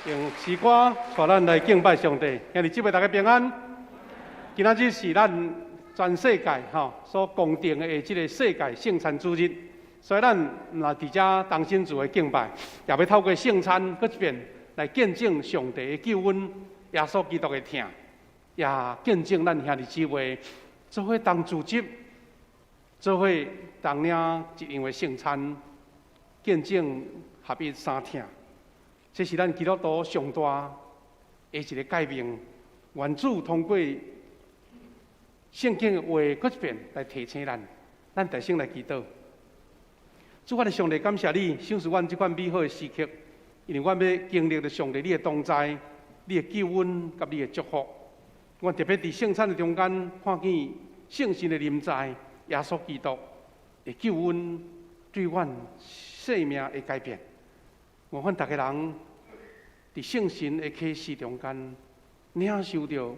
用詩歌帶咱來敬拜上帝，兄弟姊妹大家平安。今仔日是咱全世界吼所公定的這个世界聖餐主日，所以咱若佇遮同心做的敬拜，也欲透過聖餐閣一遍來見證上帝的救恩、耶穌基督的疼，也見證咱兄弟姊妹做伙同組織，做伙同領一樣的聖餐，見證合一三疼。這是咱基督徒上大的一个誡命，願主通過聖經的話，閣一遍來提醒咱，咱大聲來祈禱。主，我的上帝，感謝你賞賜阮這款美好的時刻，因為阮欲經歷著上帝你的同在、你的救恩佮你的祝福。阮特別佇聖餐的中間，看見聖神的臨在，耶穌基督的救恩對阮生命的改變。願阮逐家人佇聖神的啟示中間，領受著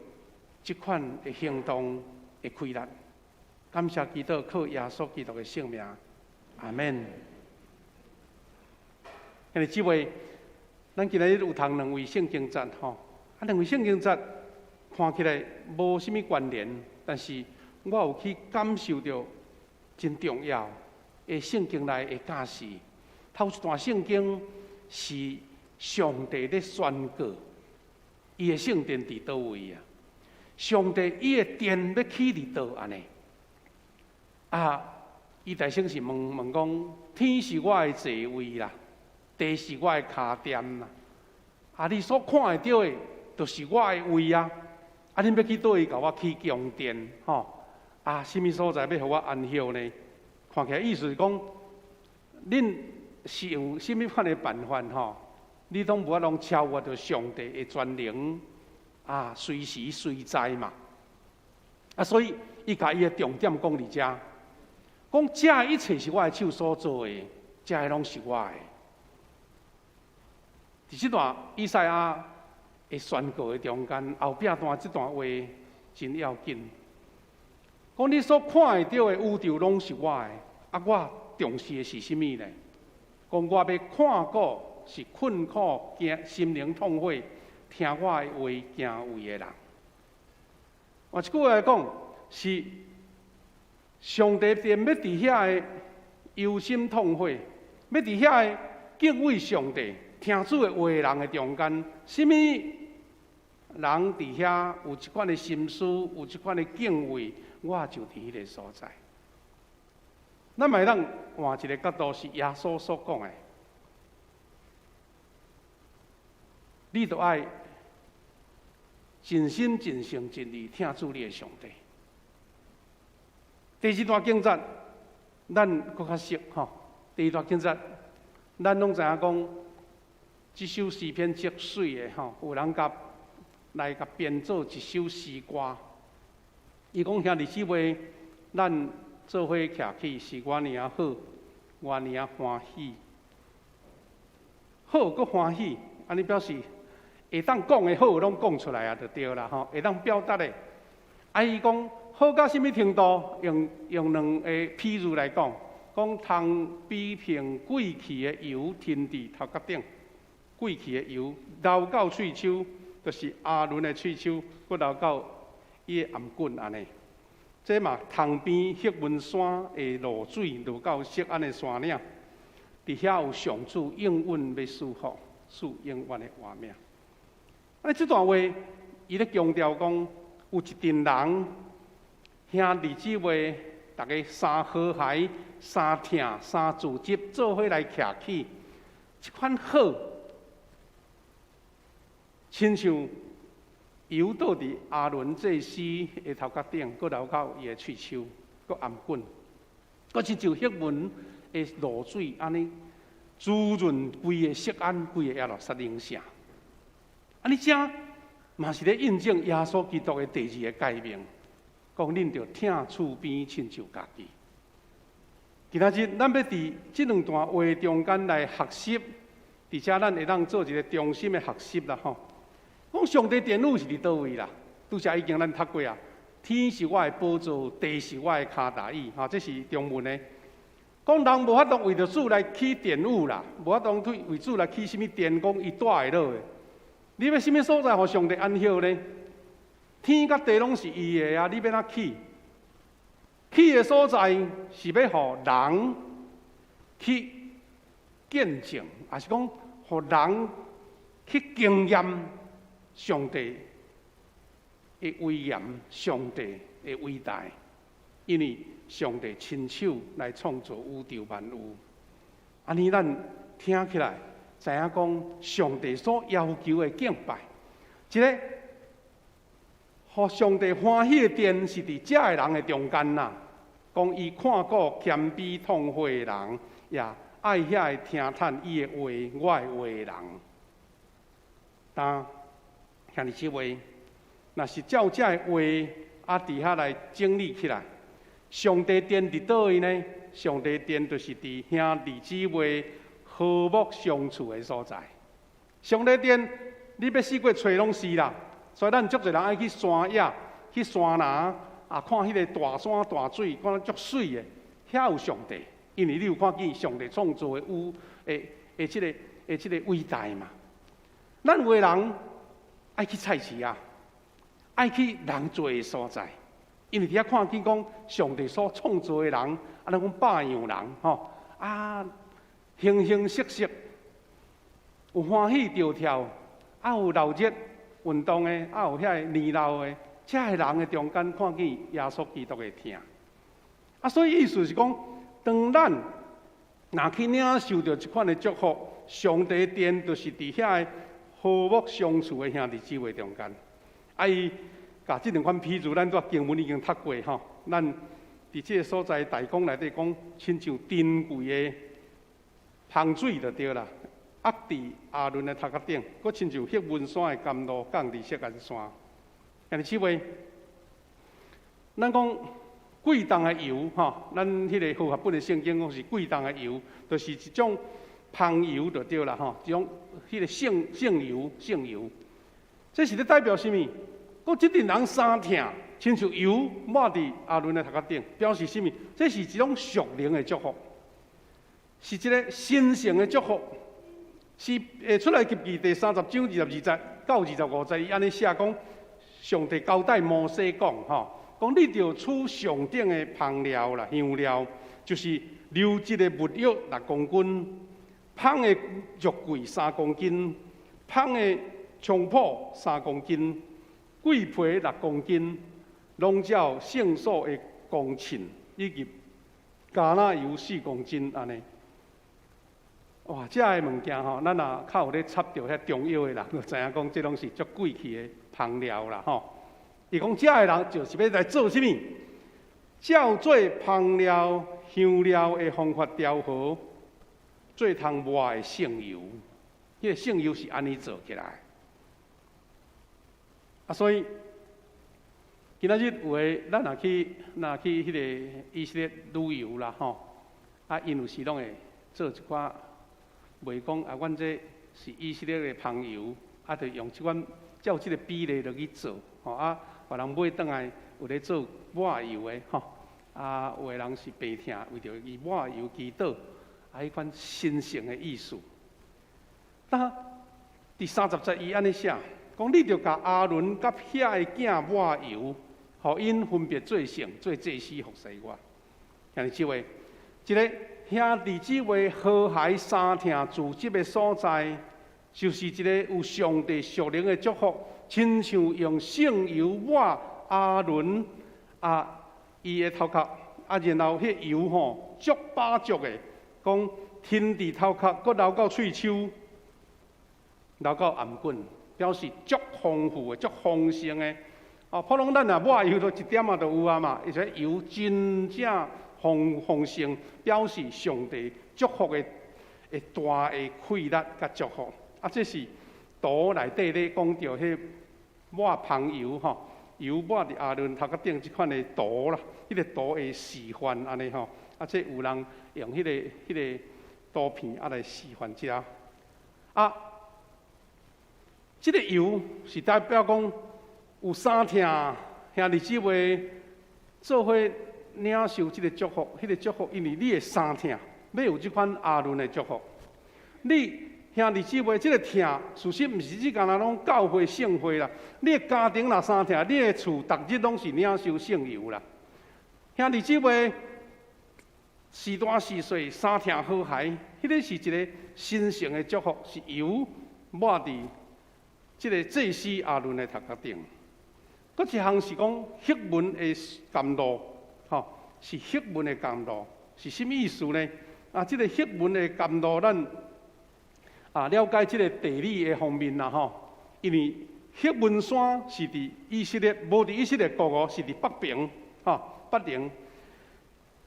這款的行動的氣力。感謝基督，靠耶穌基督的聖名，阿們。兄弟姊妹，咱今日有讀兩位聖經節吼，啊，兩位聖經節看起來無啥物關聯，但是我有去感受著真重要的聖經內的教示。頭一段聖經是上帝咧宣告，伊的聖殿佇佗位啊？上帝伊的殿欲起佇佗按呢？啊，伊大聲是問問講：天是我的座位啦，地是我的跤墊啦。啊，你所看會著的，就是我的位啊！啊，恁欲去佗位共我起宮殿，吼？啊，啥物所在欲予我安歇呢？看起來意思是講，恁是用啥物款的辦法吼？你攏無法度超越著上帝的全能啊，隨時隨在嘛。啊，所以伊共伊的重點講佇遮，講這一切是我的手所做的，這个攏是我的。佇這段以賽亞的宣告的中間，後壁段這段話真要緊。講你所看會著的宇宙攏是我的，啊，我重視的是啥物呢？講我欲看顧是困苦、驚心靈痛悔、聽我的話敬畏的人。換一句話來講，是上帝殿欲佇遐个憂心痛悔，欲佇遐个敬畏上帝、聽主的話的人的中間，啥物人佇遐有這款的心思，有這款的敬畏，我就佇彼个所在。咱嘛會當換一个角度，是耶穌所講的，你著愛盡心盡性盡意疼主你的上帝。第二段經節，咱閣較熟吼。第二段經節，咱攏知影講，這首詩篇足媠的吼，有人共來共編做一首詩歌。伊講兄弟姊妹，咱做伙徛起是偌爾仔好，偌爾仔歡喜，好閣歡喜，按呢表示會當講的好攏講出來啊，就對啦吼，會當表達的。啊，伊講好到啥物程度？用用兩个譬喻來講，講窗比瓶過氣的油停佇頭殼頂，過氣的油流到喙鬚，就是亞倫的喙鬚，閣流到伊的頷頸按呢。這嘛窗邊黑雲山的露水落到錫安的山嶺，佇遐有上主應允欲賜福，賜永遠的活命。啊，這段話伊咧強調講，有一陣人兄弟姊妹，逐家三和諧、三疼、三組織，做伙來徛起，這款好，親像油倒佇亞倫祭司的頭殼頂，閣流到伊的喙鬚，閣頷頸，閣親像黑雲的露水按呢滋潤規个錫安，規個耶路撒冷城。按呢遮嘛是咧印證耶穌基督的第二个誡命，講恁著疼厝邊親像家己。今仔日咱欲佇這兩段話中間來學習，佇遮咱會當做一个中心的學習啦吼。講上帝殿宇是佇佗位啦？拄才已經咱讀過啊。天是我的寶座，地是我的跤踏椅，吼，這是中文的。講人無法度為著主來起殿宇啦，無法度為主來起啥物殿，講伊蹛會落的。你欲啥物所在予上帝安歇呢？天佮地攏是伊的啊，你欲按怎起？起的所在是欲予人去見證，抑是講予人去經驗上帝的威嚴、上帝的偉大，因為上帝親手來創造宇宙萬有。按呢，咱聽起來知影講，上帝所要求的敬拜，這个予上帝歡喜的殿是佇遮的人的中間啦。講伊看顧謙卑痛悔的人，也愛遐个聽趁伊的話、我的話的人。但兄弟姊妹，若是照這个話啊，佇遐來整理起來，上帝殿佇佗位呢？上帝殿就是佇兄弟姊妹和睦相處的所在。上帝殿，你欲四界揣攏是啦。所以咱足濟人愛去山野、去山林啊，看彼个大山大水，看足媠的，遐有上帝，因為你有看見上帝創造的宇的的這个的這个偉大嘛。咱有的人愛去菜市仔，愛去人濟的所在，因為佇遐看見講上帝所創造的人，啊，咱講百樣人吼，啊，形形色色，有歡喜著跳，啊有鬧熱運動的，啊有遐个年老的，遮个人的中間看見耶穌基督的疼。啊，所以意思是講，當咱若去領受著這款的祝福，上帝殿就是佇遐個和睦相處的兄弟姊妹中間。啊，伊共這兩款譬喻，咱蹛經文已經讀過吼。咱佇這个所在大綱內底講，親像珍貴的香水就對啦。壓佇亞倫的頭殼頂，閣親像赫門山的甘露降佇錫安山。兄弟姊妹，咱講貴重的油吼，咱彼个和合本的聖經講是貴重的油，就是一種香油就對啦吼，一種彼个聖聖油聖油。這是咧代表啥物？講這陣人衫疼，親像油抹佇亞倫的頭殼頂，表示啥物？這是一種屬靈的祝福，是一个神聖的祝福。是出埃及記第30章22節到25節，伊按呢寫講，上帝交代摩西講吼，講你著取上等的香料啦，香料就是流質的沒藥六公斤，芳的肉桂三公斤，芳的菖蒲三公斤，桂皮六公斤，攏照聖所的公秤，以及橄欖油四公斤按呢。哇！遮个物件吼，咱若較有咧插著遐中藥的人，就知影講這攏是足貴氣的香料啦吼。伊講遮个人就是欲來做啥物？照做香料、香料的方法調和，做通抹的聖油。彼个聖油是按呢做起來。啊，所以今仔日有的，咱若去彼个以色列旅遊啦吼，啊，𪜶有時攏會做一寡。賣講啊，阮這是以色列的香油，啊，就用這款照這个比例落去做，吼啊，別人買轉來有咧做抹油的，吼啊，有的人是病疼，為著伊抹油祈禱，啊，彼款神聖的意思。但佇30節伊按呢寫，講你著共亞倫佮遐的囝抹油，予𪜶分別做聖，做祭司服侍我。兄弟姊妹，這个兄弟姊妹和諧相疼聚集的所在，就是一个有上帝屬靈的祝福，親像用聖油抹亞倫啊，伊的頭殼啊，然後彼油吼足飽足的，講停佇頭殼，閣流到喙鬚，流到頷頸，表示足豐富的、足豐盛的。哦，普通咱若抹油都一點仔就有啊嘛，而且油真正豐豐盛，表示上帝祝福的的大的氣力佮祝福。啊，這是圖內底咧講著彼抹香油吼，油抹佇亞倫頭殼頂這款的圖啦，彼个圖的示範按呢吼。啊，這有人用彼个圖片啊來示範這。啊，這个油是代表講有相疼兄弟姊妹做伙領受這个祝福，彼个祝福，因為你會相疼，欲有這款亞倫的祝福。你兄弟姊妹，這個疼，事實毋是只干焦講教會聖會啦。你的家庭若相疼，你的厝逐日攏是領受聖油啦。兄弟姊妹，時大時細，相疼和諧，彼個是一個神聖的祝福，是油抹佇這個祭司亞倫的頭殼頂。閣一項是講黑門的甘露，吼，是黑門的甘露，是啥物意思呢？啊，這個黑門的甘露，咱了解這個地理的方面啦，吼，因為黑門山是佇以色列，無佇以色列國哦，是佇北邊，吼，北邊。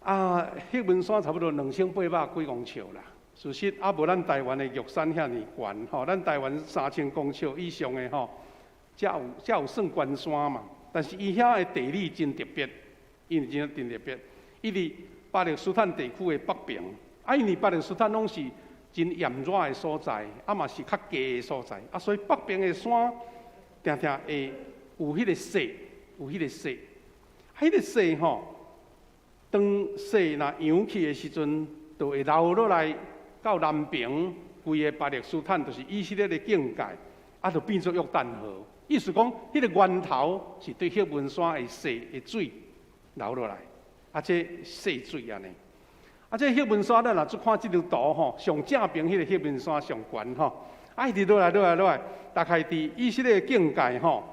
啊，黑門山差不多2800幾公尺啦。事實啊，無咱台灣的玉山遐爾懸，吼，咱台灣3000公尺以上的吼，才有算懸山嘛。但是伊遐的地理真特別，因為真真特別，伊佇巴勒斯坦地區的北邊，啊，因為巴勒斯坦攏是真炎熱的所在，啊嘛是較低的所在，啊，所以北邊的山定定會有彼個雪，有彼個雪，彼個雪吼，當雪若揚起的時陣，就會流落來到南邊規个巴勒斯坦，就是以色列的境界，啊，就變做約旦河。意思講，彼個源頭是對黑門山的雪的水流落來，啊，這雪水按呢。啊，這黑門山咱若注看這張圖吼，上正邊彼個黑門山上懸吼，啊，一直落來落來落來，大概佇以色列境界吼，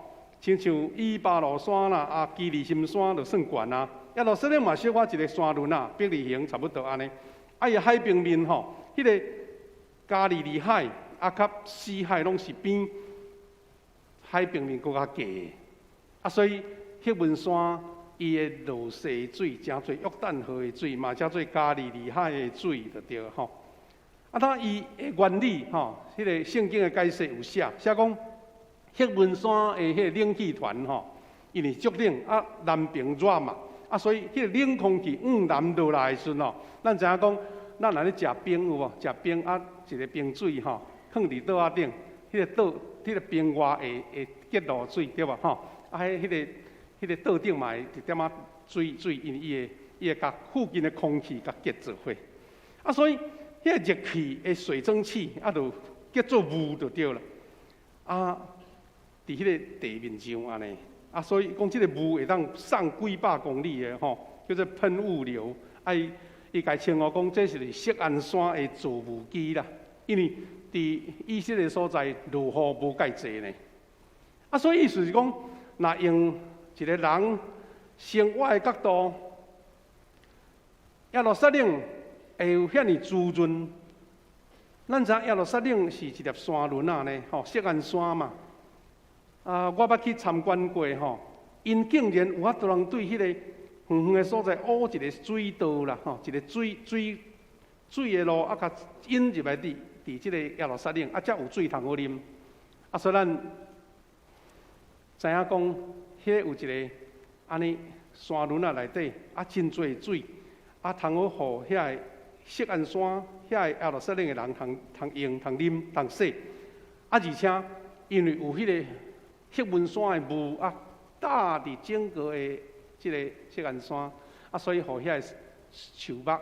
親像以巴路山啦，啊，基利心山就算懸啊。耶路撒冷嘛小可一個山崙啊，伯利恆差不多按呢。啊，伊海平面吼，彼個加利利海啊，佮死海攏是比海平面閣較低的。啊，所以黑門山伊會落雪水，誠濟約旦河的水，嘛誠濟加利利海的水，就對吼。啊，當伊的原理吼，彼個聖經的解釋有寫，寫講黑門山的彼個冷氣團吼，因為足冷啊，南邊熱嘛，啊，所以彼個冷空氣往南落來的時陣吼，咱知影講，咱若咧食冰有無？食冰啊，一个冰水吼，囥佇桌仔頂，彼個桌，彼個冰外會結露水，對無吼？啊，彼個桌頂嘛會一點仔水水，因為伊會共附近的空氣共結做伙。啊，所以彼個熱氣的水蒸氣啊，就結做霧就對啦。啊，佇彼個地面上按呢，啊，所以講這個霧會當送幾百公里的吼，叫做噴霧流。啊，伊共稱呼講這是錫安山的造霧機啦，因為佇以色列所在落雨無蓋濟呢。啊，所以意思是講，若用一個人生活的角度，耶路撒冷會有遐爾滋潤。咱知影耶路撒冷是一粒山崙仔呢，吼，錫安山嘛。啊，我捌去參觀過吼，𪜶竟然有法度人對彼個遠遠的所在挖一個水道啦，吼，一個水的路啊，共引入來佇這個耶路撒冷，啊，才有水通好啉。啊，所以咱知影講，彼個有一個按呢山崙仔內底，啊，真濟水，啊，通好予遐個錫安山遐個耶路撒冷的人通通用、通啉、通洗。啊，而且因為有彼個黑門山的霧啊，罩佇整個的這個錫安山，啊，所以予遐個樹木、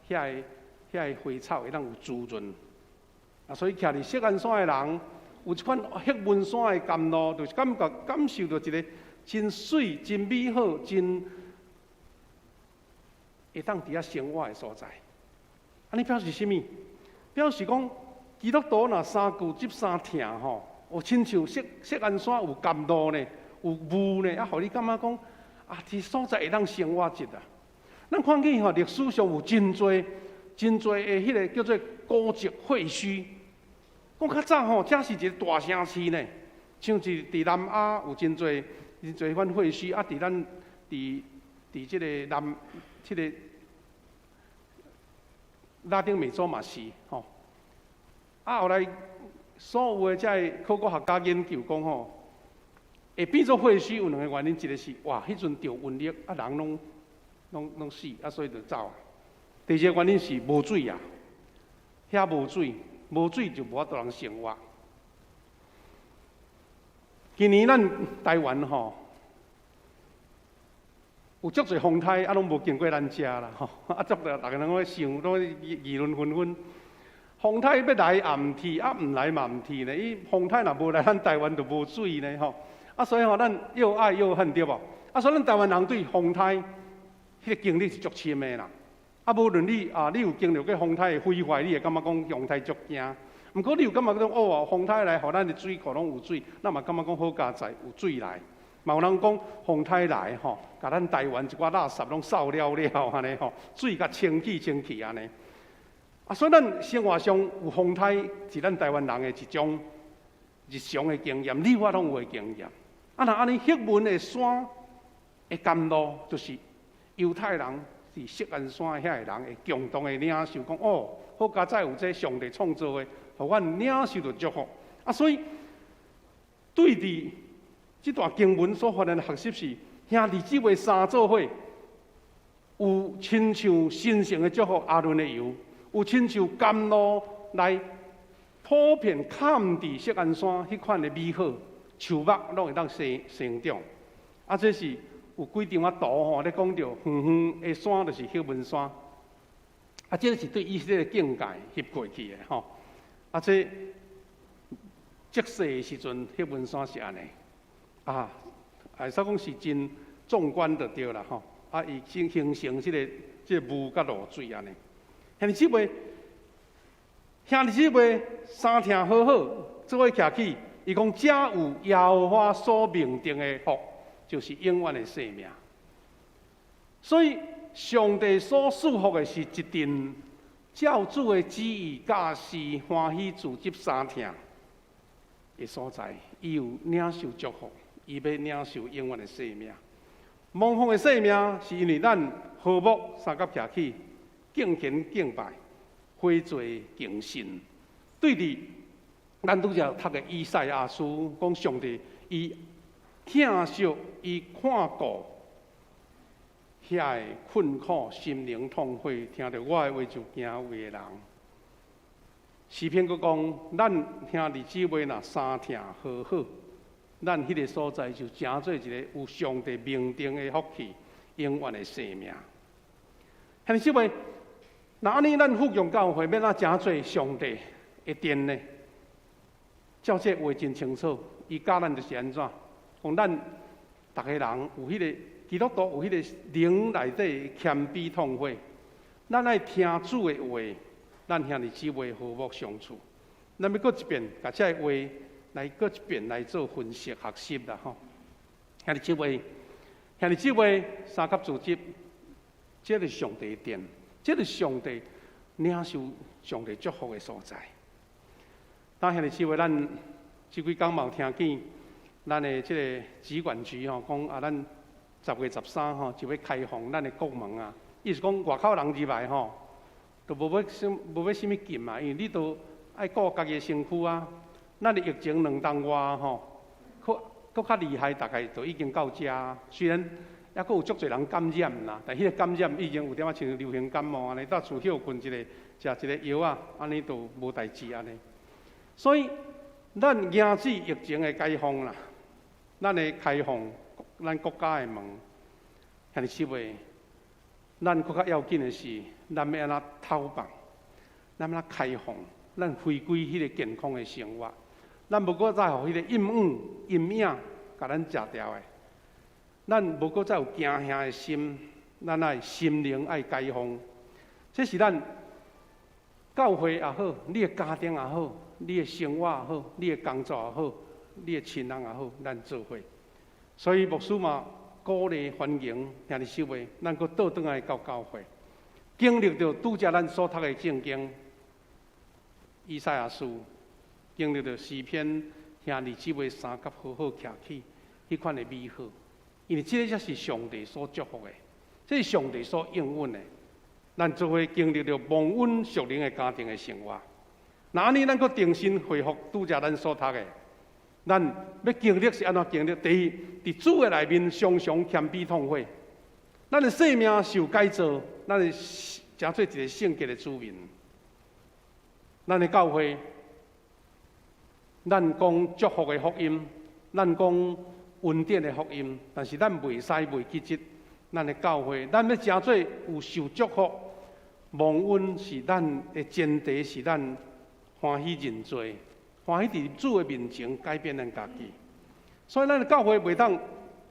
遐個花草會當有滋潤。啊，所以徛佇錫安山的人，有這款黑門山的甘露，就是感覺感受著一個真媠、真美好、真會當佇遐生活的所在。按呢表示啥物？表示講基督徒若相顧接相疼吼，有親像錫安山有甘露呢，有霧呢，啊，予你感覺講啊，佇所在會當生活一啊。咱看見吼歷史上有真濟真濟的彼個叫做古蹟廢墟。講較早吼，這是一個大城市呢。像是佇南亞有真濟真濟款廢墟，啊，佇咱佇這個南這個拉丁美洲嘛是吼。啊，後來所有的這个考古學家研究講吼，會變做廢墟有兩个原因，一個是哇，彼陣著瘟疫，啊人攏死，啊所以就走。第二個原因是無水啊，遐無水，無水就無法度人生活。今年咱台灣吼，有足濟風颱，啊攏無經過咱遮啦吼，啊足濟逐个攏咧想，攏議論紛紛。風颱欲來也毋鐵，啊毋來嘛毋鐵呢。伊風颱若無來，咱台灣就無水呢吼。啊，所以吼，咱又愛又恨對無？啊，所以咱台灣人對風颱彼個經歷是足深的啦。啊，無論你啊，你有經歷過風颱的毀壞，你會感覺講風颱足驚。毋過你有感覺講哦，風颱來，予咱的水庫攏有水，咱嘛感覺講好佳哉有水來。嘛有人講風颱來吼，共咱台灣一寡垃圾攏掃了了按呢吼，水共清去清去按呢。啊，所以咱生活上有風颱是咱台灣人的一種日常的經驗，你我攏有的經驗。啊，若按呢黑門的山的甘露，就是猶太人佇錫安山遐的人會共同的領受，講哦，好佳哉有這上帝創造的，予阮領受著祝福。啊，所以對佇這段經文所予咱的學習是，兄弟姊妹三做伙，有親像神聖的祝福亞倫的油，有親像甘露來普遍崁佇錫安山彼款的美好樹木，攏會當生生長。啊，這是有幾張仔圖吼，咧講著遠遠的山就是黑門山。啊，這個是對以色列的境界翕過去的吼。啊，這積雪的時陣，黑門山是按呢。啊，會使講是真壯觀就對啦吼。啊，伊先形成這個霧佮露水按呢。兄弟姊妹，兄弟姊妹，三聽好好，做伙徛起。伊講這有耶和華所命定的福，就是永遠的生命。所以，上帝所賜福的是一陣照主的旨意，教示歡喜組織三聽的所在，伊有領受祝福，伊欲領受永遠的生命。蒙福的生命是因為咱和睦相佮徛起，敬虔敬拜，悔罪敬信。對佇咱拄才讀的以賽亞書講，上帝伊疼惜伊看顧遐個困苦心靈痛悔，聽著我的話就驚畏的人。詩篇閣講，咱兄弟姊妹若相疼和好，咱彼個所在就成做一個有上帝命定的福氣，永遠的生命。兄弟姊妹，若按呢，咱福隆教會欲按怎成做上帝的殿呢？照這話真清楚，伊教咱就是按怎？講咱逐个人有彼個基督徒有彼個靈內底謙卑痛悔，咱愛聽主的話，咱兄弟姊妹和睦相處。咱欲閣一遍，共這个話來閣一遍來做分析學習啦吼。兄弟姊妹，兄弟姊妹，三級組織，這是上帝的殿，這是上帝領受上帝祝福的所在。當兄弟姊妹，咱這幾工嘛有聽見，咱的這个疾管局吼講啊，咱10月13吼就欲開放咱的國門啊。意思講外口人入來吼，都無欲啥無欲啥物禁啊，因為你都愛顧家己的身軀啊。咱的疫情兩冬外吼，閣閣較厲害，大概就已經到遮。雖然猶閣有足濟人感染啦，但彼个感染已經有點仔親像流行感冒按呢，蹛厝歇睏一下，食一个藥仔，按呢就無代誌按呢。所以，咱迎接疫情的解封啦，咱會開放咱國家的門，兄弟姊妹，咱閣較要緊的是，咱欲按怎透放，咱欲按怎開放，咱回歸彼个健康的生活，咱無閣再予彼个陰影陰影共咱食掉的，咱無閣再有驚嚇的心，咱愛心靈愛解放，這是咱教會也好，你的家庭也好，你的生活也好，你的工作也好，你的親人也好，咱做伙。所以牧師嘛鼓勵歡迎兄弟姊妹，咱閣倒轉來到教會，經歷著拄才咱所讀的聖經，以賽亞書，經歷著詩篇，兄弟姊妹相佮好好徛起，彼款的美好，因為這个才是上帝所祝福的，這是上帝所應允的。咱做伙經歷著蒙恩屬靈的家庭的生活。若按呢，咱閣重新恢復拄才咱所讀的，咱欲經歷是按怎經歷？第一，佇主的內面常常謙卑痛悔，咱的生命受改造，咱會成做一个聖潔的子民。咱的教會，咱講祝福的福音，咱講恩典的福音，但是咱袂使袂記得咱的教會，咱欲成做有受祝福、蒙恩是咱的前提，是咱歡喜認罪，歡喜佇主的面前改變咱家己。所以咱的教會袂當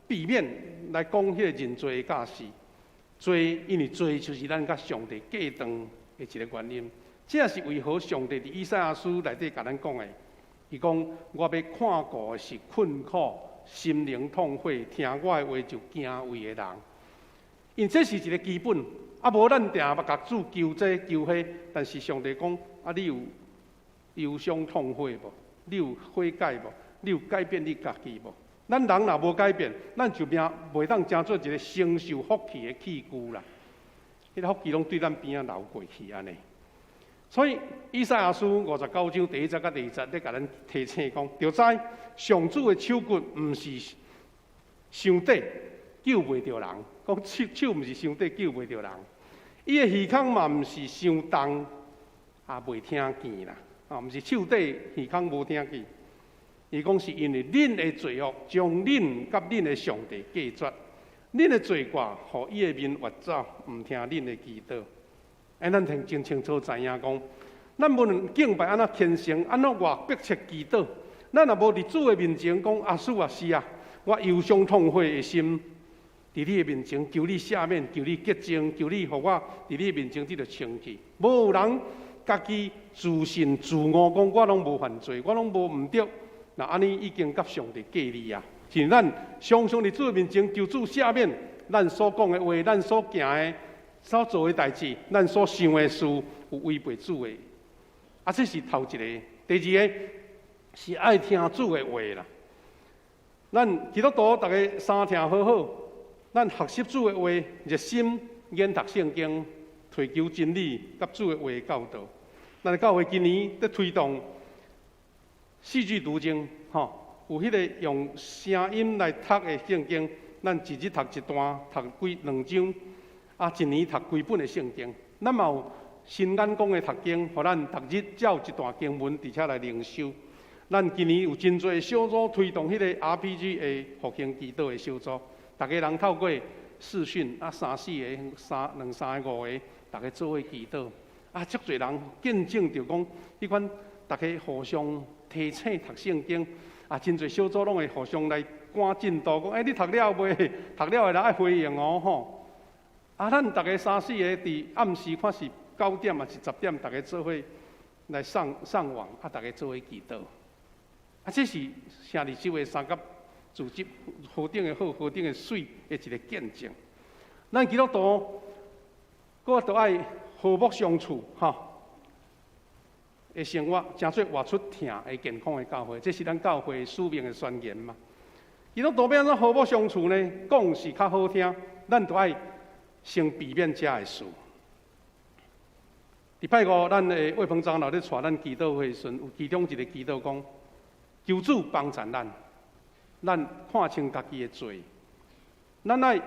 避免來講彼個認罪的教示。罪，因為罪就是咱佮上帝隔斷的一個原因。這也是為何上帝佇以賽亞書內底共咱講的。伊講：我欲看顧的是困苦、心靈痛悔、聽我的話就敬畏的人。因為這是一個基本。啊，無咱定欲共主求這求彼，但是上帝講：啊，你有憂傷痛悔無？你有悔改無？你有改變你家己無？咱人若無改變，咱就變袂當成做一個承受福氣的器具啦。彼個福氣攏對咱邊仔流過去按呢。所以，以賽亞書59章第一節佮第二節咧，共咱提醒講，著知上主的手骨毋是傷短，救袂著人。講手手毋是傷短，救袂著人。伊的耳孔嘛毋是傷重，也袂聽見啦。啊，毋是手短，耳孔無聽見。伊講是因為恁的罪惡，將恁佮恁的上帝隔絕，恁的罪過，予伊的面越走，毋聽恁的祈禱。哎，咱聽真清楚知影講，咱無論敬拜按怎虔誠，按怎偌迫切祈禱，咱若無佇主的面前講阿主啊是啊，我憂傷痛悔的心，佇你的面前求你赦免，求你潔淨，求你予我佇你的面前得著清氣。無有人家己自信自我講我攏無犯罪，我攏無毋對。若按呢已經佮上帝隔離啊！是咱常常佇主的面前求主赦免，咱所講的話，咱所行的，所做的代誌，咱所想的事，有違背主的。啊，這是頭一个。第二个是愛聽主的話啦。咱基督徒逐家三聽好好，咱學習主的話，熱心研讀聖經，追求真理，佮主的話教導。咱的教會今年佇推動四句讀經，吼，有彼個用聲音來讀的聖經，咱一日讀一段，讀幾兩章。啊，一年讀規本的聖經，咱嘛有新眼光的讀經，予咱逐日照一段經文，佇遮來靈修。咱今年有真濟小組推動彼個 RPG 的復興祈禱的小組，逐家人透過視訊啊，三四个、三兩三个、五个，逐家做伙祈禱。啊，足濟人見證著講，彼款逐家互相提醒讀聖經，啊，真濟小組攏會互相來趕進度，講，欸，你讀了未？讀了的人愛回應哦，吼。啊！咱逐家三四個佇暗時看是9點抑是10點，逐家做伙來上上網，啊，逐家做伙祈禱。啊，這是兄弟姊妹相佮組織何等的好，何等的媠的一個見證。咱基督徒，閣著愛和睦相處，吼的生活，成做活出疼的健康的教會，這是咱教會使命的宣言嘛。基督徒欲按怎和睦相處呢？講是較好聽，咱著愛先避免這个事。禮拜五，咱的魏鵬長老咧帶咱祈禱會時陣，有其中一個祈禱講：求主幫助咱，咱看清家己的罪，咱愛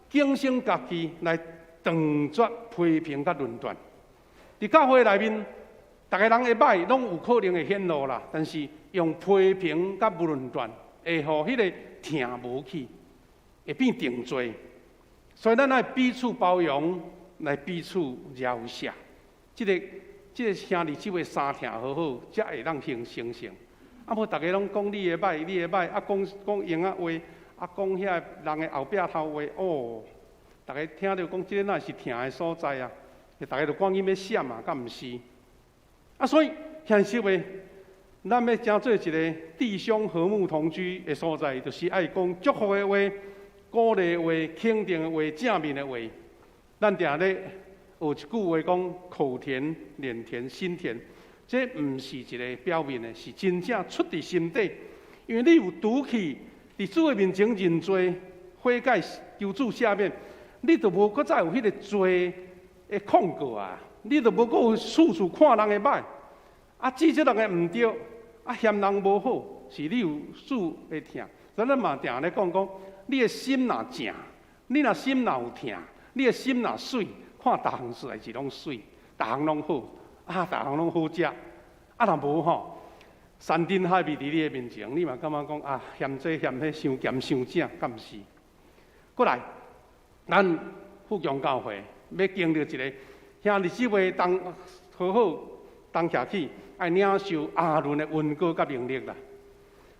警醒家己來斷絕批評佮論斷。佇教會內面，逐个人的歹攏有可能會顯露啦，但是用批評佮論斷，會予彼个疼無去，會變定罪。所以咱愛彼此包容，來彼此饒赦。這個兄弟姊妹相疼好好，才會當形成成。啊，無逐家攏講你的歹，你的歹，啊講講閒仔話，啊講遐人的後壁頭話，哦，逐家聽著講這个哪是疼的所在啊？逐家就趕緊欲閃啊，敢毋是？啊，所以現實的，咱欲成做一个弟兄和睦同居的所在，就是愛講祝福的話、鼓勵的話、肯定的話、正面的話。咱定咧學一句話講：口甜、臉甜、心甜。這毋是一个表面的，是真正出佇心底。因為你有賭氣，佇主的面前認罪、悔改、求主赦免，你就無閣再有彼个罪的控告啊！你就無閣有處處看人的歹，啊，指責人的毋對，啊，嫌人無好，是你有主的疼。所以咱嘛定咧講講，你的心若正，你若心若有疼，你的心若媠，看逐項事代誌攏媠，逐項攏好，啊，逐項攏好食。啊，若無吼，山珍海味佇你的面前，你嘛感覺講啊，嫌這嫌彼，傷鹹傷正，敢毋是？過來，咱富強教會欲經歷一个兄弟姊妹同和好同徛起，愛領受亞倫的恩膏佮能力啦。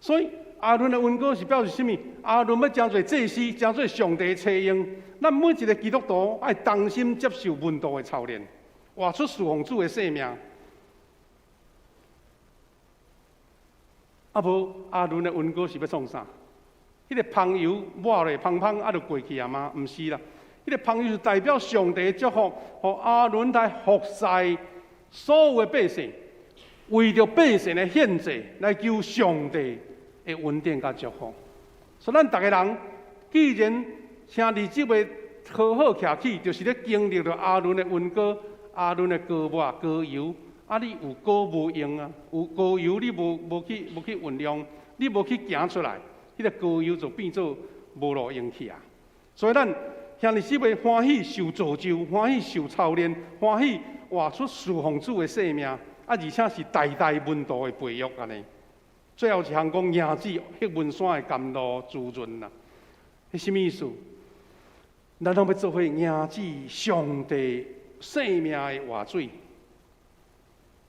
所以亞倫的恩膏是表示啥物？亞倫欲成做祭司，成做上帝的差用。咱每一个基督徒愛同心接受門徒的操練，活出事奉主的生命。啊無亞倫的恩膏是欲創啥？彼个香油抹落芳芳，啊就過去啊嗎？毋是啦，彼个香油是代表上帝的祝福，予亞倫來服侍所有的百姓，為著百姓的獻祭來求上帝的恩典佮祝福。所以咱逐个人，既然請二姊妹好好徛起，就是咧經歷著亞倫的恩膏、亞倫的膏抹、膏油。啊，你有膏無用啊？有膏油你無去運用，你無去行出來，彼个膏油就變做無路用去啊！所以咱兄弟姊妹歡喜受造就，歡喜受操練，歡喜活出事奉主的生命，啊，而且是代代門徒的培育按呢。最後一項講迎子黑文山的甘露滋潤啦，彼啥物意思？咱攏欲做伙迎子上帝生命的活水，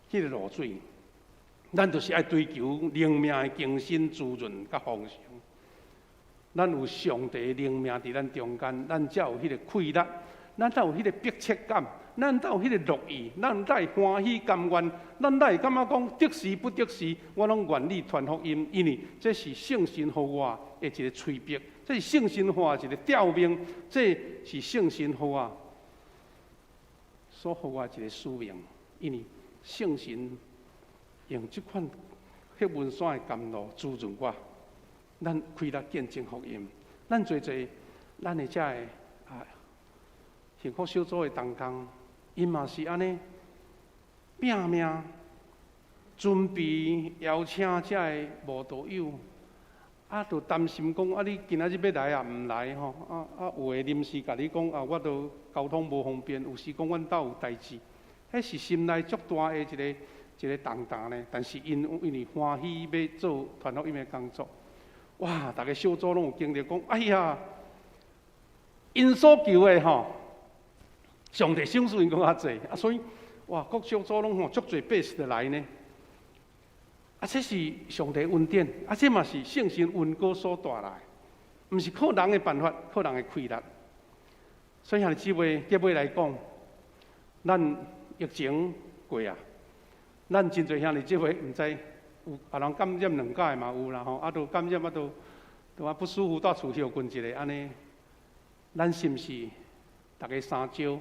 彼个露水，咱就是愛追求靈命的更新、滋潤佮豐盛。咱有上帝的靈命佇咱中間，咱才有彼个氣力，咱才有彼个迫切感，咱才有彼个樂意，咱才會歡喜甘願，咱才會感覺講得時不得時，我攏願意傳福音，因為這是聖神予我的一个催逼，這是聖神予我的一个召命，這是聖神予我所予我的一个使命，因為聖神用這款黑文山的甘露滋潤我，咱開力見證福音，咱濟濟咱的遮个啊幸福小組的同工，𪜶嘛是按呢拼命準備邀請遮个慕道友，啊，就擔心講啊，你今仔日欲來也毋來吼，啊啊，有的臨時共你講啊，我都交通無方便，有時講阮兜有代誌，彼是心內足大的一个一个重擔呢。但是𪜶因為歡喜欲做傳福音的工作，哇！逐个小組攏有經歷講，哎呀，𪜶所求的吼，上帝賞賜𪜶閣較濟啊，所以哇，各小組攏吼足濟百姓來呢。啊，這是上帝恩典，啊，這嘛是聖神恩膏所帶來，毋是靠人的辦法，靠人的氣力。所以兄弟姊妹，結尾來講，咱疫情過啊，咱真濟兄弟姊妹毋知有啊人感染兩擺嘛有啦吼，啊都感染啊都都啊不舒服，蹛厝歇睏一下按呢。咱是毋是逐家相招？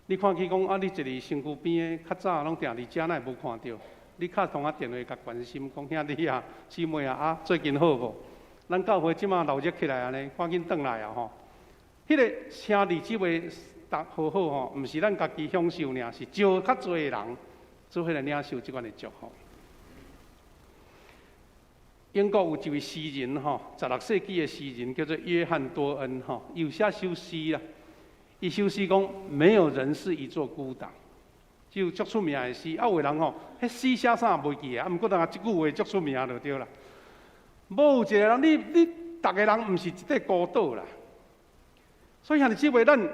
你看起講啊，你坐佇身軀邊的，較早攏定佇遮，哪會無看著？你敲通仔電話共關心，講兄弟啊、姊妹啊，啊最近好無？咱教會這馬鬧熱起來按呢，趕緊轉來啊吼！彼个兄弟姊妹逐好好吼，毋是咱家己享受爾，是招較濟的人做伙來領受這款的祝福。英國有一位詩人吼，16世紀的詩人叫做約翰多恩吼，伊有寫首詩啦。伊首詩講：沒有人是一座孤島。這有足出名的詩，啊有的人吼，彼詩寫啥袂記得，啊毋過但這句話足出名就對啦。無一个人，你你逐个人毋是一塊孤島啦。所以兄弟姊妹，咱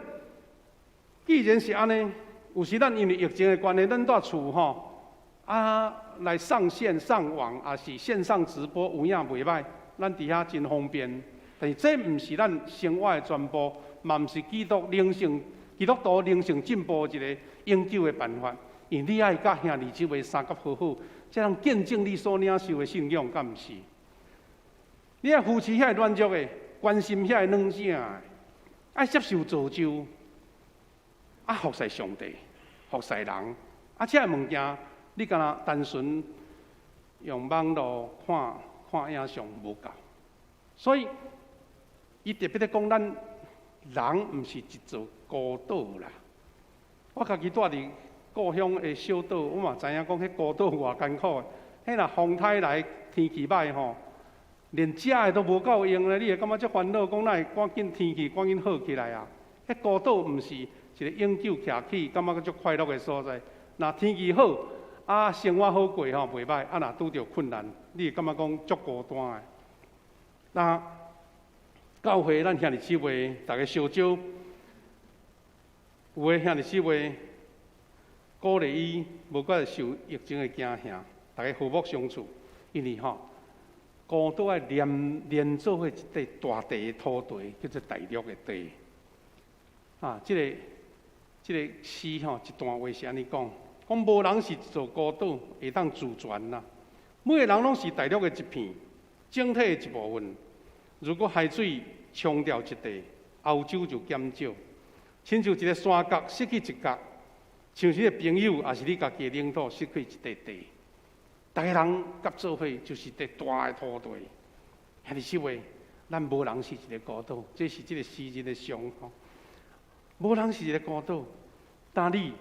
既然是按呢，有時咱因為疫情的關係，咱蹛厝吼，啊來上線上網，也是線上直播，有影袂䆀，咱佇遐真方便。但是這毋是咱生活的全部，嘛毋是基督靈性、基督徒靈性進步一个永久的辦法。因為你愛佮兄弟姊妹相佮好好，才能見證你所領受的信仰，敢毋是？你愛扶持遐個軟弱的，關心遐個軟弱的，愛接受造就，啊服侍上帝，服侍人，啊這个物件，你敢若單純用網路看看影像無夠，所以伊特別咧講，咱人毋是一座孤島啦。我家己蹛佇故鄉的小島，我嘛知影講，彼孤島偌艱苦的。彼若風颱來，天氣䆀吼，連食的都無夠用咧。你會感覺足煩惱，講哪會趕緊天氣趕緊好起來啊？彼孤島毋是一个永久徛起，感覺足快樂的所在。若天氣好，啊生活好過吼，袂䆀。啊若拄著困難，你會感覺講足孤單的。那教會咱兄弟姊妹，逐家相招，有的兄弟姊妹，鼓勵伊無閣受疫情的驚嚇，逐家和睦相處。因為吼，孤島愛連連做伙一塊大塊的土地，叫做大陸的地。啊，這個詩吼一段話是按呢講，講無人是一座孤島，會當自全啦。每个人攏是大陸的一片，整體的一部分。如果海水沖掉一塊，歐洲就減少。親像一个山角失去一角，像是你的朋友，抑是你家己的領土失去一塊地。逐家人合做伙就是一塊大的土地。兄弟姊妹，咱無人是一个孤島，這是這个詩人的想法。無人是一个孤島，但你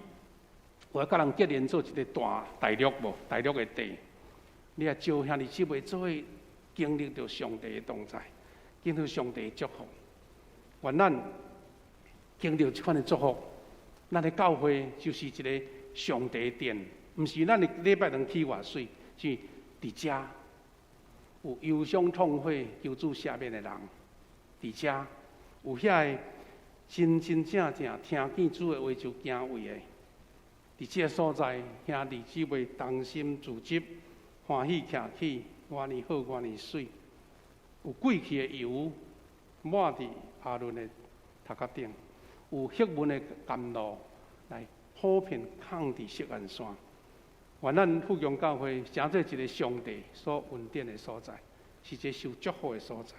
有愛佮人結連做一个大大陸無？大陸的地，你愛招兄弟姊妹做伙經歷著上帝的同在，經歷上帝的祝福。願咱經歷這款的祝福，咱的教會就是一个上帝的殿，毋是咱的禮拜堂起偌媠，是佇遮有憂傷痛悔求主赦免的人，佇遮有遐个真真正正聽見主的話就敬畏的，佇這个所在，兄弟姊妹同心聚集，歡喜徛起，偌爾好，偌爾媠，有貴氣的油抹佇亞倫的頭殼頂，有黑雲的甘露來普遍降佇錫安山。願咱富強教會成做一个上帝所恩典的所在，是一个受祝福的所在。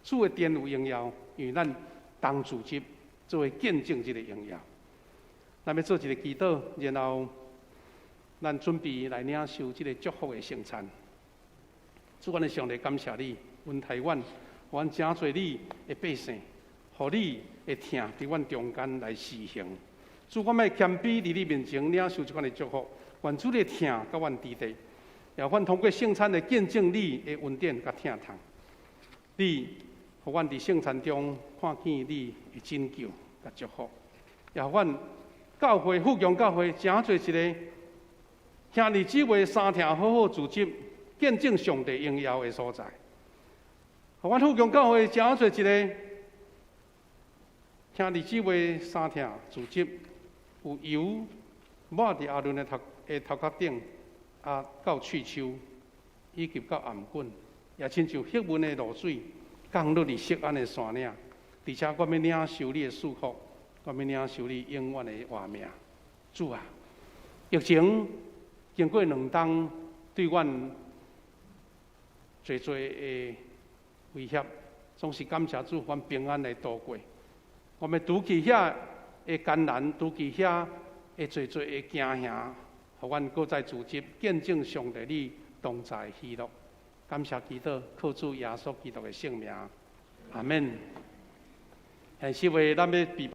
主的殿有榮耀，因為咱同聚集做伙見證這个榮耀。咱欲做一个祈禱，然後咱準備來領受這个祝福的聖餐。主，阮的上帝，感謝你，恩待阮，予阮誠濟你的百姓，予你的疼佇阮中間來施行。主，阮欲謙卑佇你面前領受這款的祝福，願主的疼佮阮佇底，也阮通過聖餐來見證你的恩典佮疼痛。你予阮佇聖餐中看見你的拯救佮祝福，也予阮教會富強教會成做一个兄弟姊妹相疼好好組織，見證上帝榮耀的所在。予阮富強教會成做一个兄弟姊妹相疼組織，有油抹佇亞倫的頭殼頂，啊，到喙鬚，以及到頷頸，也親像黑雲的露水降落佇錫安的山嶺，而且我欲領受你的祝福，我欲領受你永遠的活命。主啊，疫情經過2冬對阮濟濟的威脅，總是感謝主，阮平安來度過。我們拄起遐的艱難，拄起遐的濟濟的驚嚇，予阮閣再組織見證上帝你同在喜樂。感謝基督，靠主耶穌基督的聖名，阿門。現時話咱欲備。